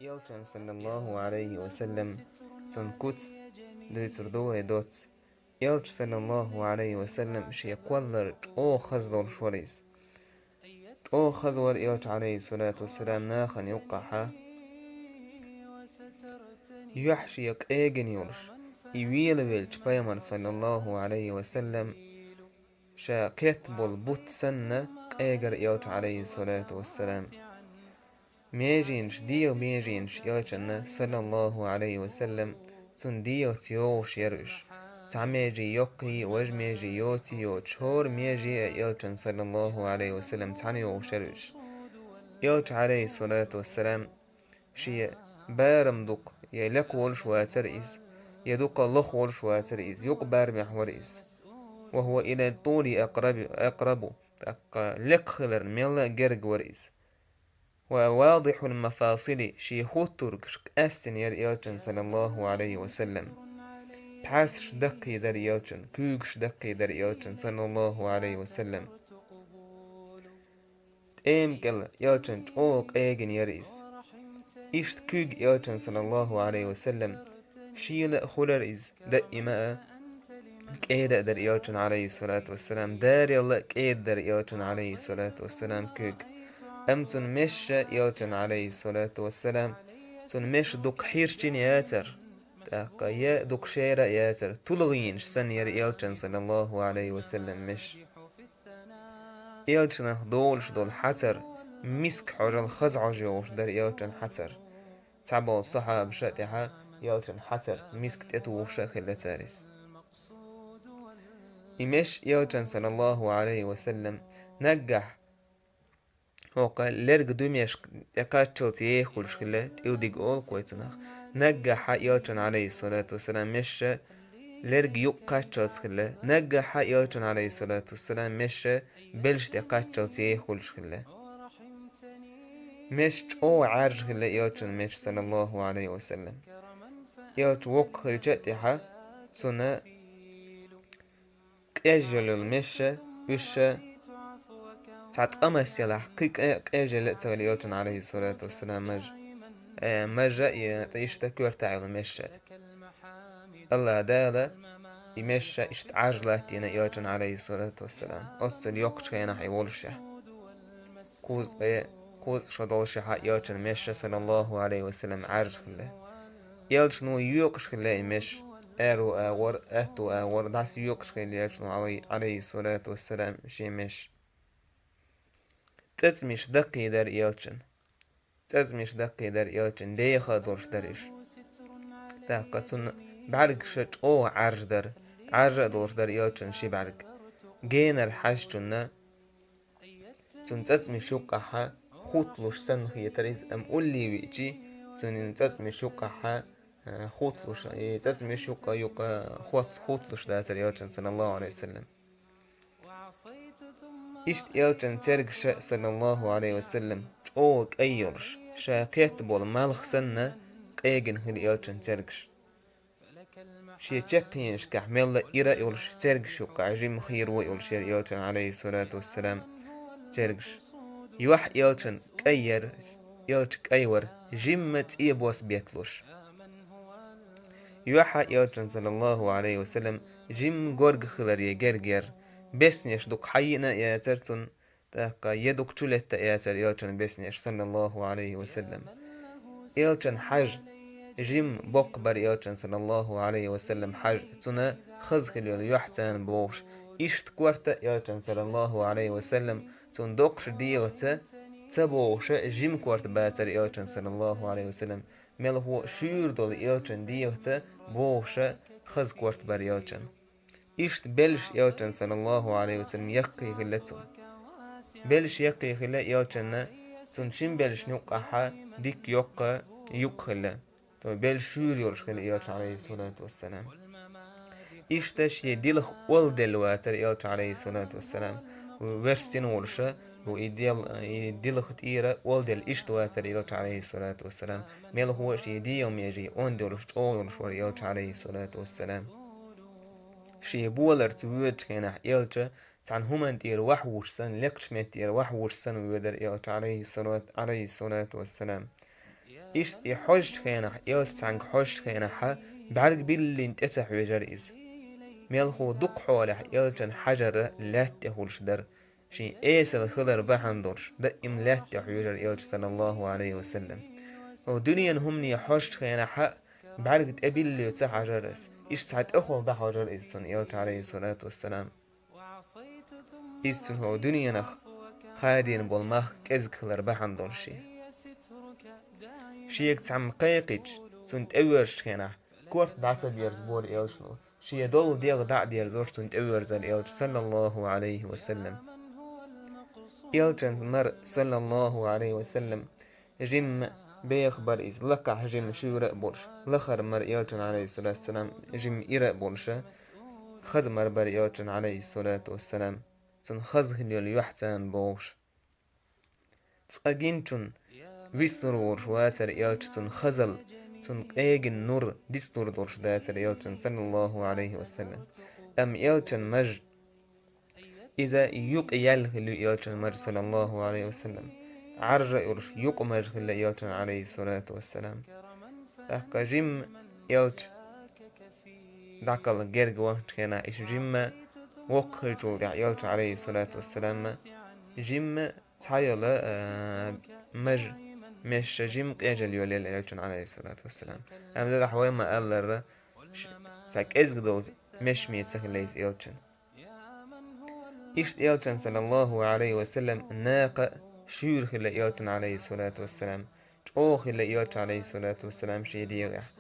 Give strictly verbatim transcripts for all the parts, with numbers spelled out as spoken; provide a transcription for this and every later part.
Элчан, саллаллаху алейхи ва саллам, цун куц дуьйцур ду вай доцца. Элча, саллаллаху алейхи ва саллам, шен кхоллар чӀогӀа хаза долуш вара иза. ЧӀогӀа хаза вара Элча, алейхи салату вассалам, нахана юккъахьа. Юьхь шен къегина йолуш, и велавелча пайхамар, саллаллаху алейхи ва саллам, ша кхетта болу бутт санна къегара Элча, алейхи салату вассалам. Меженаш, дегӀан меженаш Элчанна, саллаллаху алейхи ва саллам, цунна дегӀаца йогӀуш яра уьш. Цхьа меже йоккхий, важа меже йоций йоцуш, хӀора меже а Элчанна, саллаллаху алейхи ва саллам, цхьаьна йогӀуш яра уьш. Элча, алейхи салату вассалам, шен барам дукха я лекха волуш вацара иза, я дукха лоха волуш вацара иза, юкъа барамехь вара иза. Ва хӀува иля тули акърабу, акърабу, тӀаккха лекха хиларна мелла а герга вара иза. Ва вадихьул мафасили, шен хуттургаш къаьстина яра Элчан, саллаллаху алейхи ва саллам. Пхьарсаш даккхий дара Элчан, куьйгаш даккхий дара Элчан, саллаллаху алейхи ва саллам. ТӀема кӀел Элчан чӀогӀа къегина яра иза. Иштта куьг Элчан, саллаллаху алейхи ва саллам, шийла а хуьлура иза, даима а кӀеда а дара Элчан, алейхи салату вассалам, дарелла а кӀеда дара Элчан, алейхи салату вассалам, куьг. Амма цунна мешша Элчан, алейхи салату вассалам, цунна мешша дукха хьирчина яцара, тӀаккха я дукха шера а яцара, тулгӀенаш санна яра Элчан, саллаллаху алейхи ва саллам, мешша. Элчанах долуш долу хьацар миска хьожал хаза хьожа йогӀуш дара Элчан хьацар. Цхьаболу сахьабаша а тӀаьхьа Элчан хьацарца миска тӀетухуш а хилла цара иза. И меш Элчан, саллаллаху алейхи ва саллам, наггахь хӀокху лерга дуьмешка тӀекхаччалц еха хуьлуш хилла, тӀилдиг олу-кх вай цунах. Наггахьа Элчан, алейхи салату вассалам, мешша лерга юкъ кхаччалц хилла, наггахьа Элчан, алейхи салату вассалам, мешша белш тӀекхаччалц еха хуьлуш хилла. Меш чӀогӀа Ӏаьржа хилла Элчан меш, саллаллаху алейхи ва саллам. Элча воккха хилча а тӀаьхьа, цунна къежжалла мешша, уьшша цхьа ткъамас елахь, кхин къе-, къежжалла а ца хилла Элчан, алейхи салату вассалам, маж. Э, мажа и, тӀе иштта коьрта йолу мешша. Аллах Дала и мешша иштта Ӏаьржа латтийна Элчан, алейхи салату вассалам. Оццул йоккхачу хенахь и волушехь. Кхузткъе, кхузткъа шо долушехьа Элчан мешша, саллаллаху алейхи ва саллам, Ӏаьржа хилла. Элчано йоькъуш хилла и меш, аьрру агӀор, аьтту агӀор, дӀасайоькъуш хилла Элчано, алей-, алейхи салату вассалам, шен меш. ЦӀацмиш даккхий дара Элчан. ЦӀацмиш даккхий дара Элчан, деха а долуш дара уьш. ТӀаккха цунна бӀаьргаш чӀогӀа Ӏаьржа дара, Ӏаьржа а долуш дара Элчан ши бӀаьрг. Генара хьаьжчунна цунна цӀацмиш юккъахьа хутталуш санна хетара иза, амма уллий виъчий, цунна цӀацмиш юккъахьа, э, хутталуш, и цӀацмиш юккъа-юккъа хот-, хутталуш дацара Элчан, саллаллаху алейхи ва саллам. Иштта Элчан цергаш а, саллаллаху алейхи ва саллам, чӀогӀа кӀай йолуш, ша кхетта болу малх санна, къегина хилла Элчан цергаш. Шен чаккхенашкахь мелла а ира а йолуш, цергаш юккъахь жимма хийро а йолуш яра Элчан, алейхи салату вассалам, цергаш. Юьхь Элчан кӀай яра, Элча кӀай вара, жимма цӀен бос бетталуш. Юьхь Элчан, саллаллаху алейхи ва саллам, жимма горга хиларе герга яра. Беснеш дукха хьайина а яцара цунна, тӀаккха я дукха чулетта а яцара Элчан беснеш, саллаллаху алейхи ва саллам. Элчан хьаж, жимма боккха бара Элчан, саллаллаху алейхи ва саллам, хьаж, цунна хаза хила йолу юьхь царна богӀуш. Иштта корта Элчан, саллаллаху алейхи ва саллам, цунна доккхачу дегӀаца ца богӀуша жима корта бацара Элчан, саллаллаху алейхи ва саллам. Мелхо а шуьйра долу Элчан дегӀаца богӀуша хаза корта бара Элчан. Иштта белш Элчан, саллаллаху алейхи ва саллам, яккхий хилла цунна. Белш яккхий хилла Элчанна, цунна шин белшна юккъахьа дикка йоккха юкъ хилла. То белш шуьйра йолуш хилла Элча, алейхи салату вассалам. Иштта шен дилха олделла вацара Элча, алейхи салату вассалам. Верстина волуша, и дел-, и дилха тӀера олделла иштта вацара Элча, алейхи салату вассалам. Мелхо а шен дегӀан меже онда йолуш, чӀогӀа йолуш вара Элча, алейхи салату вассалам. Шен боларца воьдучу хенахь Элча цхьана хӀуманна тӀера вахьвуш санна, лекхачу метта тӀера вахьвуш санна воьдара Элча, алейхи салат-, алейхи салату вассалам. Иштта и хьожачу хенахь, элча цхьаьнга хьожачу хенахьа, бӀаьрг биллина тӀе ца хьоьжура иза. Мелхо дукха хьолахь элчан хьажар лаьтта тӀе хуьлуш дара. Шен эсала хилар бахьана долуш, даим лаьтта тӀе хьоьжура элча, саллаллаху Ӏалайхи ва саллам. О, дуьненан хӀумане хьожачу хенахьа, бӀаьрг тӀе билли ца хьажура иза. Иштта цхьа тӀехула дӀахьожура иза цунна элча, Ӏалайхи салату ва салам. Иза цунна хӀокху дуьненах хадийна болу мах кӀезиг хилар бахьана долуш шен. Шега цхьамма кхайкхича, цунна тӀевоьрзучу хенахь, корта дӀа ца берзабора элчано. Шен долу дегӀ дӀа а дерзош, цунна тӀевоьрзара элча, саллаллаху Ӏалайхи ва саллам. Элчан мара, саллаллаху Ӏалайхи ва саллам, жимма беха бара иза, лакхахь жимма шуьйра а болуш, лахара мара элчан, Ӏалайхи салату ва салам, жимма ира а болуша, хаза мара бара элчан, Ӏалайхи салату ва салам, цунна хаза хила йолу юьхь царна бохуш. Цкъа гиначунна вицлур волуш вацара элча, цунна хазалла, цунна къегина нур дицлур долуш дацара элчан, саллаллаху Ӏалайхи ва саллам. Амма элчан маж, иза юкъа яьлла хилла ю элчан маж, саллаллаху Ӏалайхи ва саллам. Ӏаржа а йолуш, юкъа маж хилла элчан, Ӏалайхи салату ва салам. ТӀаккха жимма элча дӀакхалха герга вахчу хенахь, иштта жимма воккха хиллачул тӀаьхьа элча, Ӏалайхи салату ва салам, жимма цхьа йолу, а, маж, мешша жимма къежалла йолаелла элчан, Ӏалайхи салату ва салам. Амма делахь вай ма-аллара, ш-, цхьа кӀезиг долу мешаме ца хилла иза элчан. Иштта элчан, саллаллаху Ӏалайхи ва саллам, накха шуьйра хилла элчан, Ӏалайхи салату ва салам, чӀогӀа хилла элча, Ӏалайхи салату ва салам, шен дегӀехь.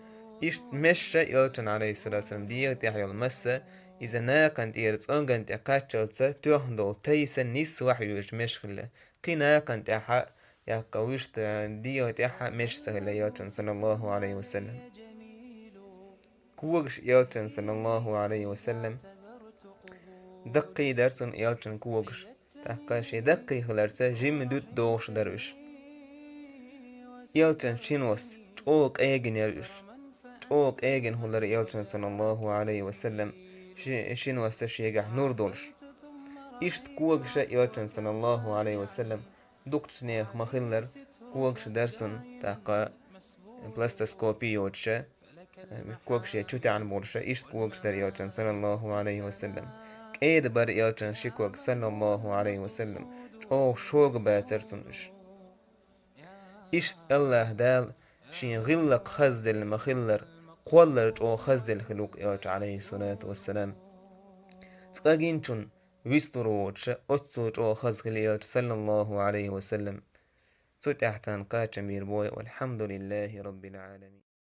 Иштта мешша элчан, Ӏалайхи салату ва салам, дегӀа тӀехь йолу масса, иза накхана тӀера цӀонгана тӀе кхаччалца тоьхна долу тайса нисса вахьа йоьжуш меш хилла. Кхин накхана тӀехьа, яккха вуьшта дегӀа тӀехьа меш ца хилла элчан, саллаллаху Ӏалайхи ва саллам. Когаш элчан, саллаллаху Ӏалайхи ва саллам, даккхий дара цунна элчан когаш. ТӀаккха шен даккхий хиларца жимма дуьтӀа догӀуш дара уьш. Элчан шин вас чӀогӀа къегина яра уьш. ЧӀогӀа къегина хилла элчан, саллаллаху Ӏалайхи ва саллам, ши-, шин вас шегахь нур долуш. Иштта когаша элчан, саллаллаху Ӏалайхи ва саллам, дукхачу нехан ма-хиллара, когаш дара цунна, тӀаккха пластаскопия йоцуша, когаш чу таьӀна болуша, иштта когаш дара элчан, саллаллаху Ӏалайхи ва саллам. КӀеда бара элчан ши ког, саллаллаху Ӏалайхи ва саллам, чӀогӀа шога бацара цунна уьш. Иштта АллахӀ Дала шен гӀиллакх хазделла ма-хиллара, кхоллар чӀогӀа хазделла хилла ву-кх элча, Ӏалайхи салату ва салам. Цкъа гиначунна вицлур воцуша, оццул чӀогӀа хаза хилла элча, саллаллаху Ӏалайхи ва саллам. Цу тӀехь тхан кхачам бийр бу вай, валхьамдулиллахӀи раббил Ӏаламин.